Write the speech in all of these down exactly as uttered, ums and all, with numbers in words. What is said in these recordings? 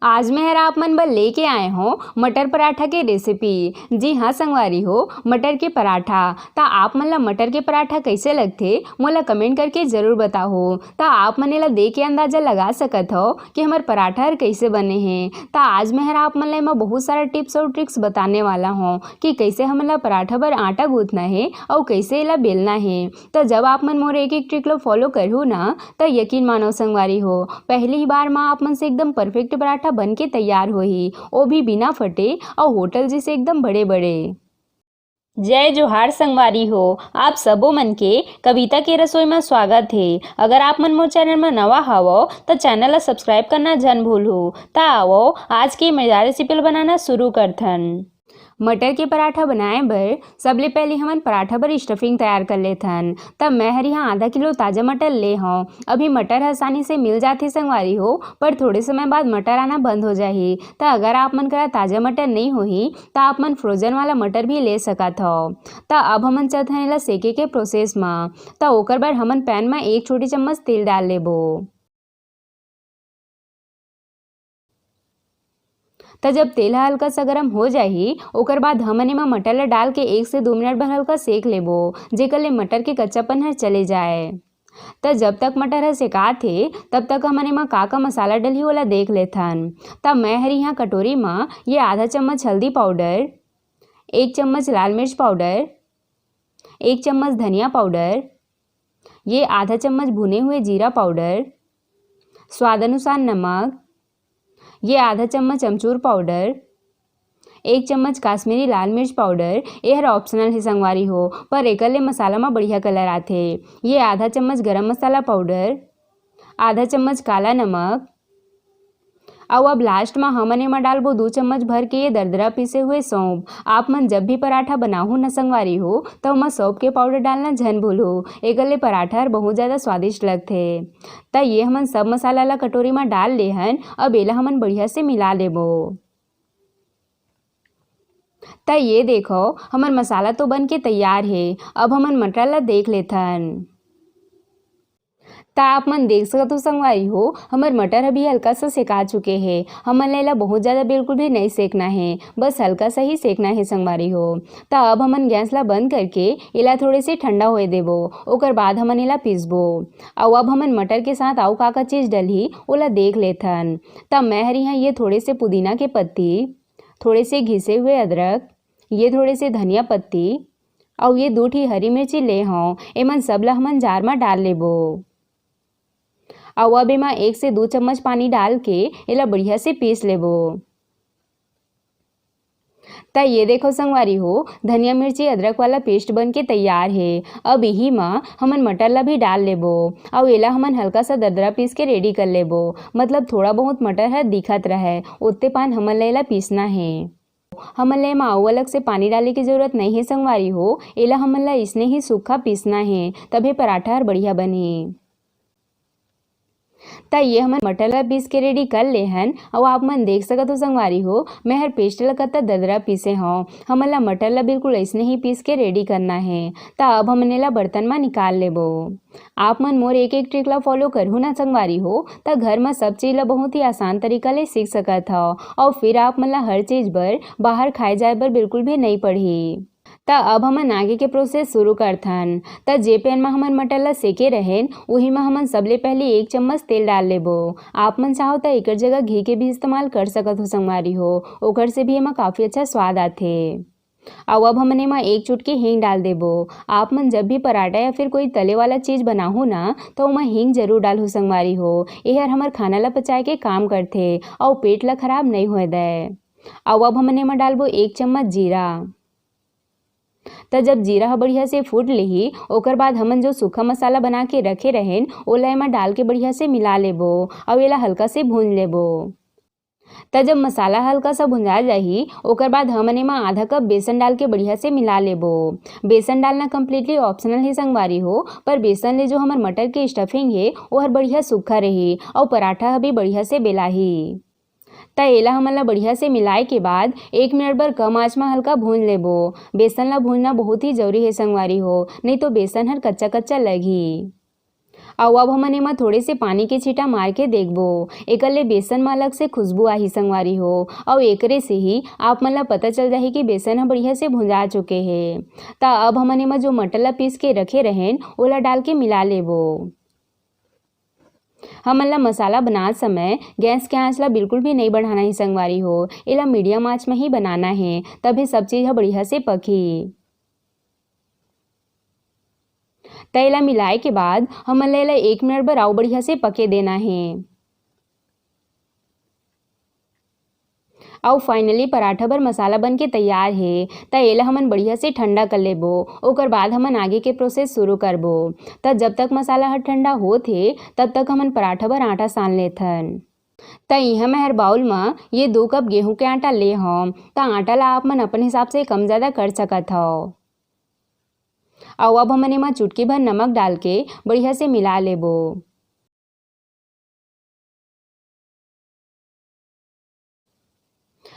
आज मैं हर आप मन बर लेके आए हों मटर पराठा के रेसिपी। जी हाँ संगवारी हो, मटर के पराठा। त आप मन ला मटर के पराठा कइसे लगथे, मोला कमेंट करके जरूर बताहू। त आप मन एला देख के अंदाजा लगा सकत हव कि हमर पराठा हर कइसे बने हे। त आज मैं हर आप मन ला एमा बहुत सारा टिप्स अउ ट्रिक्स बताने वाला हों कि कइसे हमन ला पराठा बर आटा गूंथना हे अउ कइसे एला बेलना हे। त जब आप मन मोर एक एक ट्रिक ला फॉलो करहू ना, त यकीन मानो संगवारी हो, पहली ही बार म आप मन से एकदम परफेक्ट पराठा बन के तैयार होही, ओ भी बिना फटे अउ होटल जइसे एकदम बड़े-बड़े। जय जोहार संगवारी हो, आप सबो मन के कविता के रसोई म स्वागत हे। अगर आप मन मोर चैनल म नवा हवव, त चैनल ला सब्सक्राइब करना झन भूलहू। त आवव, आज के मजेदार रेसिपी ला बनाना शुरू करथन। मटर के पराठा बनाए बर सबले पहले हमन पराठा बर स्टफिंग तैयार कर लेथन। त मैं हर यहाँ आधा किलो ताजा मटर ले हौं। अभी मटर ह आसानी से मिल जाथे संगवारी हो, पर थोड़े समय बाद मटर आना बंद हो जाही। त अगर आप मन करा ताजा मटर नइ होही, त आप मन फ्रोजन वाला मटर भी ले सकत हव। त अब हमन चलथन एला सेके के प्रोसेस म। त ओकर बर हमन पैन म एक छोटी चम्मच तेल डाल लेबो। त जब तेल ह हल्का सा गरम हो जाही, ओकर बाद हमन एमा मटर ला डाल के एक से दो मिनट भर हल्का सेक लेबो, जेकर ले मटर के कच्चापन हर चले जाए। त जब तक मटर ह सेकात हे, तब तक हमन एमा का-का मसाला डलही, ओला देख लेथन। त मैं हर इहाँ कटोरी म ये आधा चम्मच हल्दी पाउडर, एक चम्मच लाल मिर्च पाउडर, एक चम्मच धनिया पाउडर, ये आधा चम्मच भुने हुए जीरा पाउडर, स्वाद अनुसार नमक, ये आधा चम्मच अमचूर पाउडर, एक चम्मच काश्मीरी लाल मिर्च पाउडर, ये हर ऑप्शनल हे संगवारी हो, पर एकर ले मसाला म बढ़िया कलर आथे। ये आधा चम्मच गरम मसाला पाउडर, आधा चम्मच काला नमक, अउ अब लास्ट म हमन एमा डालबो दू चम्मच भर के ये दरदरा पीसे हुए सौंफ। आप मन जब भी पराठा बनाहू न संगवारी हो, त ओमा सौंफ के पाउडर डालना झन भूलहू, एकर ले पराठा हर बहुत ज्यादा स्वादिष्ट लगथे। त ये हमन सब मसाला ला कटोरी म डाल ले हन। अब एला हमन बढ़िया से मिला लेबो। त ये देखो, हमर मसाला तो बन के तैयार हे। अब हमन मटर ला देख लेथन। त आप मन देख सकत हो संगवारी हो, हमर मटर अभी हल्का सा सेका चुके हे। हमन ला एला बहुत ज्यादा बिल्कुल भी नइ सेकना हे, बस हल्का सा ही सेकना हे संगवारी हो। त अब हमन गैस ला बंद करके एला थोड़े से ठंडा होए देबो, ओकर बाद हमन एला पीसबो। अउ अब हमन मटर के साथ अउ का-का चीज डलही, ओला देख लेथन। त मैं हर इहाँ ये थोड़े से पुदीना के पत्ती, थोड़े से घिसे हुए अदरक, ये थोड़े से धनिया पत्ती, अउ ये दू ठी हरी मिर्ची ले हौं, एमन सब ला हमन जार म डाल लेबो। अउ अब एमा एक से दू चम्मच पानी डाल के एला बढ़िया से पीस लेबो। त ये देखो संगवारी हो, धनिया मिर्ची अदरक वाला पेस्ट बन के तैयार हे। अब इही म हमन मटर ला भी डाल लेबो, अउ एला हमन हल्का सा दरदरा पीस के रेडी कर लेबो। मतलब थोड़ा बहुत मटर ह दिखत रहय, ओतने पान हमन ला एला पीसना हे। हमन ला एमा अउ अलग से पानी डाले के जरूरत नइ हे संगवारी हो, एला हमन ला इसने ही सूखा पीसना हे, तभे पराठा हर बढ़िया बनही। त ये हमन मटर ला पीस के रेडी कर ले हन, अउ आप मन देख सकत हो संगवारी हो, मैं हर पेस्ट ला कतका दरदरा पीसे हौं। हमन ला मटर ला बिल्कुल अइसने ही पीस के रेडी करना हे। त अब हमन एला बर्तन म निकाल लेबो। आप मन मोर एक-एक ट्रिक ला फॉलो करहू ना संगवारी हो, त घर म सब चीज ला बहुत ही आसान तरीका ले सीख सकत हव, अउ फिर आप मन ला हर चीज बर बाहर खाए जाए बर बिल्कुल भी नइ पड़ही। त अब हमन आगे के प्रोसेस शुरू करथन। त जे पैन म हमन मटर ला सेके रहेन, उही म हमन सबले पहले एक चम्मच तेल डाल लेबो। आप मन चाहो त एकर जगह घी के भी इस्तेमाल कर सकत हो संगवारी हो, ओकर से भी एमा काफी अच्छा स्वाद आथे। अउ अब हमन एमा एक चुटकी हींग डाल देबो। आप मन जब भी पराठा या फिर कोई तले वाला चीज बनाहू ना, त ओमा हींग जरूर डालहू संगवारी हो। एहर हमर खाना ला पचाए के काम करथे अउ पेट ला खराब नइ होए दय। अउ अब हमन एमा डालबो एक चम्मच जीरा। त जब जीरा ह बढ़िया से फूट लेही, ओकर बाद हमन जो सूखा मसाला बना के रखे रहेन, ओला एमा डाल के बढ़िया से मिला लेबो अउ एला हल्का से भूंज लेबो। त जब मसाला हल्का सा भुंजा जाही, ओकर बाद हमन एमा आधा कप बेसन डाल के बढ़िया से मिला लेबो। बेसन डालना कम्प्लीटली ऑप्शनल हे संगवारी हो, पर बेसन ले जो हमर मटर के स्टफिंग हे, ओहर बढ़िया सूखा रही अउ पराठा ह भी बढ़िया से बेलाही। त एला हमन ला बढ़िया से मिलाए के बाद एक मिनट बर कम आंच म हल्का भूंज लेबो। बेसन ला भूंजना बहुत ही जरूरी हे संगवारी हो, नइ तो बेसन हर कच्चा-कच्चा लगही। अउ अब हमन एमा थोड़े से पानी के छींटा मार के देखबो, एकर ले बेसन म अलग से खुशबू आही संगवारी हो, अउ एकरे से ही आप मन ला पता चल जाही कि बेसन ह बढ़िया से भुंजा चुके हे। त अब हमन एमा जो मटर ला पीस के रखे रहेन, ओला डाल के मिला लेबो। हमन ला मसाला बनात समय गैस के आंच ला बिल्कुल भी नइ बढ़ाना हे संगवारी हो, एला मीडियम आंच म ही बनाना हे, तभे सब चीज ह बढ़िया से पकही। त एला मिलाए के बाद हमन ला एला एक मिनट बर अउ बढ़िया से पके देना हे। अउ finally पराठा बर मसाला बन के तैयार हे। त एला हमन बढ़िया से ठंडा कर लेबो, ओकर बाद हमन आगे के प्रोसेस शुरू करबो। त जब तक मसाला ह ठंडा होत हे, तब तक हमन पराठा बर आटा सान लेथन। त इहाँ मैं हर बाउल म ये दो कप गेहूं के आटा ले हव। त आटा ला आप मन अपन हिसाब से कम ज्यादा कर सकत हव। अउ अब हमन एमा चुटकी भर नमक डाल के बढ़िया से मिला लेबो।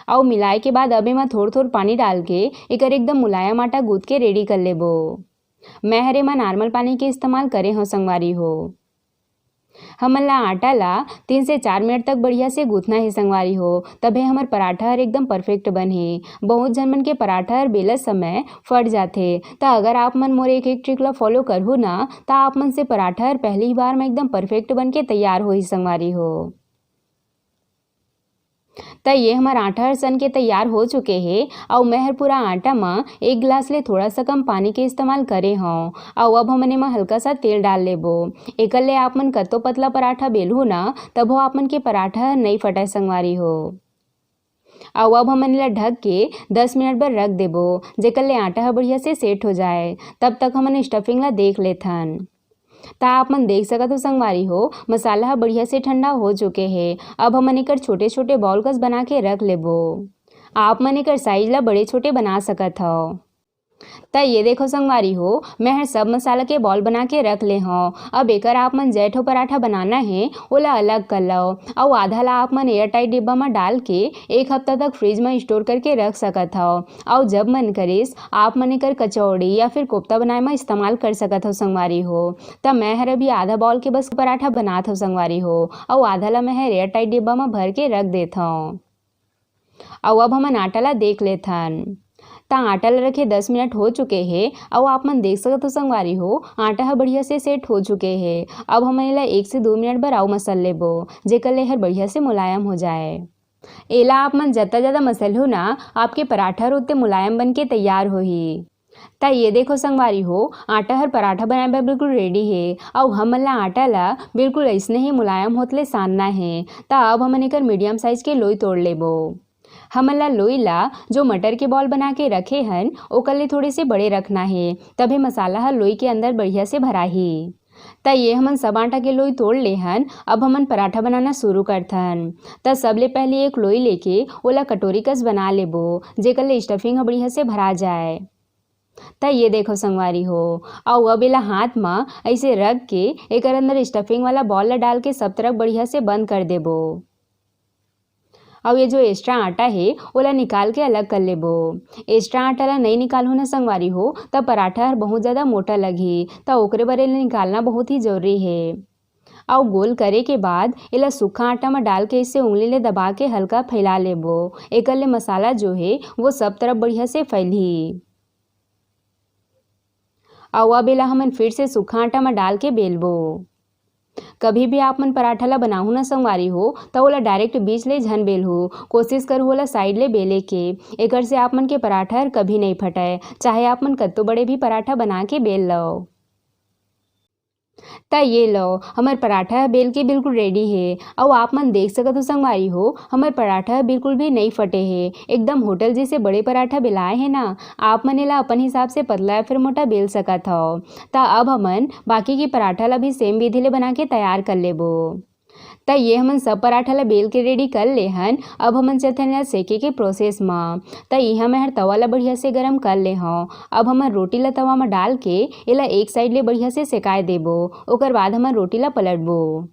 अउ मिलाए के बाद अब एमा थोर-थोर पानी डाल के एकर एकदम मुलायम आटा गूंथ के रेडी कर लेबो। मैं हर एमा नॉर्मल पानी के इस्तेमाल करे हव संगवारी हो। हमन ला आटा ला तीन से चार मिनट तक बढ़िया से गूंथना हे संगवारी हो, तभे हमर पराठा हर एकदम परफेक्ट बनही। बहुत झन मन के पराठा हर बेलत समय फट जाथे, त अगर आप मन मोर एक-एक ट्रिक ला फॉलो करहू ना, त आप मन से पराठा हर पहली ही बार म एकदम परफेक्ट बन के तैयार होही संगवारी हो। त ये हमर आटा हर सन के तैयार हो चुके हे, अउ मैं हर पूरा आटा म एक गिलास ले थोड़ा सा कम पानी के इस्तेमाल करे हव। अउ अब हमन एमा हल्का सा तेल डाल लेबो। एकर ले आप मन कतो पतला पराठा बेलहू ना, तभो आप मन के पराठा हर नइ फटय संगवारी हो। अउ अब हमन एला ढक के दस मिनट बर रख देबो, जेकर ले आटा ह बढ़िया से सेट हो जाए। तब तक हमन स्टफिंग ला देख लेथन। त आप मन देख सकत हो संगवारी हो, मसाला ह बढ़िया से ठंडा हो चुके हे। अब हमन एकर छोटे-छोटे बॉल कस बना के रख लेबो। आप मन एकर साइज ला बड़े-छोटे बना सकत हव। त ये देखो संगवारी हो, मैं हर सब मसाला के बॉल बना के रख ले हव। अब एकर आप मन जय ठो पराठा बनाना हे, ओला अलग कर लव। अउ आधा ला आप मन एयर टाइट डिब्बा म डाल के एक हफ्ता तक फ्रिज म स्टोर करके रख सकत हव। अउ जब मन करिस, आप मन एकर कचौड़ी या फिर कोफ्ता बनाए म इस्तेमाल कर सकत हव संगवारी हो। त मैं हर अभी आधा बॉल के बस पराठा बनात हव संगवारी हो, अउ आधा ला मैं हर एयर टाइट डिब्बा म भर के रख देत हव। अउ अब हमन आटा ला देख लेथन। त आटा ला रखे दस मिनट हो चुके हे, अउ आप मन देख सकत हो संगवारी हो, आटा ह बढ़िया से सेट हो चुके हे। अब हमन एला एक से दो मिनट बर अउ मसल लेबो, जेकर ले हर बढ़िया से मुलायम हो जाए। एला आप मन जत्ता ज्यादा मसलहू ना, आपके पराठा हर ओत्ते मुलायम बन के तैयार होही। त ये देखो संगवारी हो, आटा हर पराठा बनाए बर बिल्कुल रेडी हे। अउ हमन ला आटा ला बिल्कुल अइसने ही मुलायम होत ले सानना हे। त अब हमन एकर मीडियम साइज के लोई तोड़ लेबो। हमन ला लोई ला जो मटर के बॉल बना के रखे हन, ओकर ले थोड़े से बड़े रखना हे, तभे मसाला ह लोई के अंदर बढ़िया से भराही। त ये हमन सब आटा के लोई तोड़ ले हन। अब हमन पराठा बनाना शुरू करथन। त सबले पहले एक लोई लेके ओला कटोरी कस बना लेबो, जेकर ले स्टफिंग ह बढ़िया से भरा जाए। त ये देखो संगवारी हो, अउ अब एला हाथ म अइसे रख के एकर अंदर स्टफिंग वाला बॉल ला डाल के सब तरफ बढ़िया से बंद कर देबो। अउ ये जो एक्स्ट्रा आटा हे, ओला निकाल के अलग कर लेबो। एक्स्ट्रा आटा ला नइ निकालहू ना संगवारी हो, त पराठा हर बहुत ज्यादा मोटा लगही, त ओकरे बर एला निकालना बहुत ही जरूरी हे। अउ गोल करे के बाद एला सूखा आटा म डाल के इसे उंगली ले दबा के हल्का फैला लेबो। एकर ले मसाला जो हे, वो सब तरफ बढ़िया से फैलही। अउ अब एला हमन फिर से सूखा आटा म डाल के बेलबो। कभी भी आप मन पराठा ला बनाहू ना संगवारी हो, त ओला डायरेक्ट बीच ले झन बेलहू। कोशिश करहू ओला साइड ले बेले के। एकर से आप मन के पराठा हर कभी नइ फटय, चाहे आप मन कत्तो बड़े भी पराठा बना के बेल लव। त ये लो, हमर पराठा ह बेल के बिल्कुल रेडी हे। अउ आप मन देख सकत हो संगवारी हो, हमर पराठा ह बिल्कुल भी नइ फटे हे, एकदम होटल जैसे बड़े पराठा बेलाए हे ना। आप मन एला अपन हिसाब से पतला या फिर मोटा बेल सकत हव। त अब हमन बाकी के पराठा ला भी सेम विधि ले बना के तैयार कर लेबो। त ये हमन सब पराठा ला बेल के रेडी कर ले हन। अब हमन चलथन एला सेके के प्रोसेस म। त इहाँ मैं हर तवा ला बढ़िया से गरम कर ले हव। अब हमन रोटी ला तवा म डाल के एला एक साइड ले बढ़िया से सेकाए देबो। ओकर बाद हमन रोटी ला पलटबो।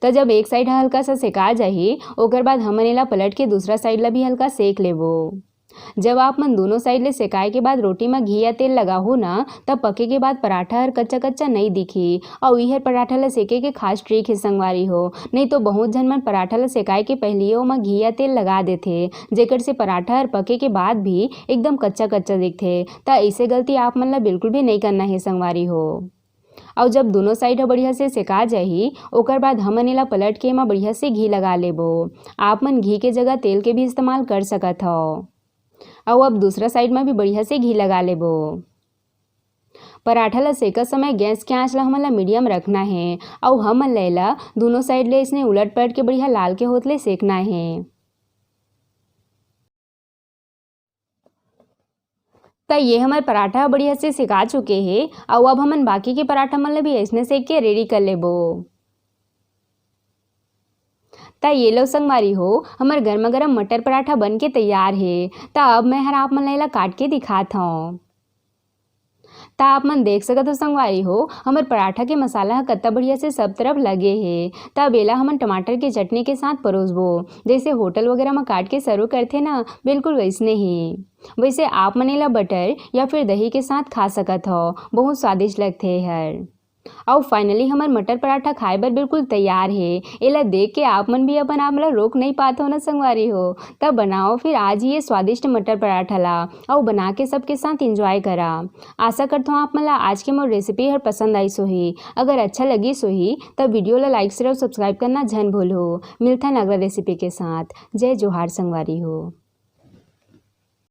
त जब एक साइड ह हल्का सा सेका जाही, ओकर बाद हमन एला पलट के दूसरा साइड ला भी हल्का सेक लेबो। जब आप मन दोनों साइड ले सेकाए के बाद रोटी म घी या तेल लगाहू ना, तब पके के बाद पराठा हर कच्चा-कच्चा नइ दिखही। अउ इहर पराठा ल सेके के खास ट्रिक हे संगवारी हो, नइ तो बहुत झन मन पराठा ल सेकाए के पहिलिये ओमा घी या तेल लगा देथे, जेकर से पराठा हर पके के बाद भी एकदम कच्चा-कच्चा दिखथे। त अइसे गलती आप मन ल बिल्कुल भी नइ करना हे संगवारी हो। अउ जब दोनों साइड ह बढ़िया से सेका जाही, ओकर बाद हमन एला पलट के एमा बढ़िया से घी लगा लेबो। आप मन घी के जगह तेल के भी इस्तेमाल कर सकत हव। अउ अब दूसरा साइड म भी बढ़िया से घी लगा लेबो। पराठा ल सेकत समय गैस के आंच ल हमन ल मीडियम रखना हे, अउ हमन ल एला दोनों साइड ले अइसने उलट पलट के बढ़िया लाल के होत ले सेकना हे। त ये हमर पराठा ह बढ़िया से सेका चुके हे, अउ अब हमन बाकी के पराठा मन ल भी अइसने सेक के रेडी कर लेबो। त ये लो संगवारी हो, हमर गरमा गरम मटर पराठा बन के तैयार हे। त अब मैं हर आप मन ल एला काट के दिखात हव। त आप मन देख सकत हो संगवारी हो, हमर पराठा के मसाला ह कत्ता बढ़िया से सब तरफ लगे हे। त अब एला हमन टमाटर के चटनी के साथ परोसबो, जइसे होटल वगैरह म काट के सर्व करथे ना, बिल्कुल वइसने ही। वइसे आप मन एला बटर या फिर दही के साथ खा सकत हव, बहुत स्वादिष्ट लगथे एहर। अउ finally हमर मटर पराठा खाए बर बिल्कुल तैयार हे। एला देख के आप मन भी अपन आप ला रोक नइ पात हो ना संगवारी हो, त बनाओ फिर आज ही ये स्वादिष्ट मटर पराठा ला, अउ बना के सबके साथ enjoy करा। आशा करत हव आप मन ला आज के मोर recipe हर पसंद आइस होही। अगर अच्छा लगिस होही त video ला like, share अउ subscribe करना झन भूलहू। मिलथन अगला recipe के साथ। जय जोहार संगवारी हो।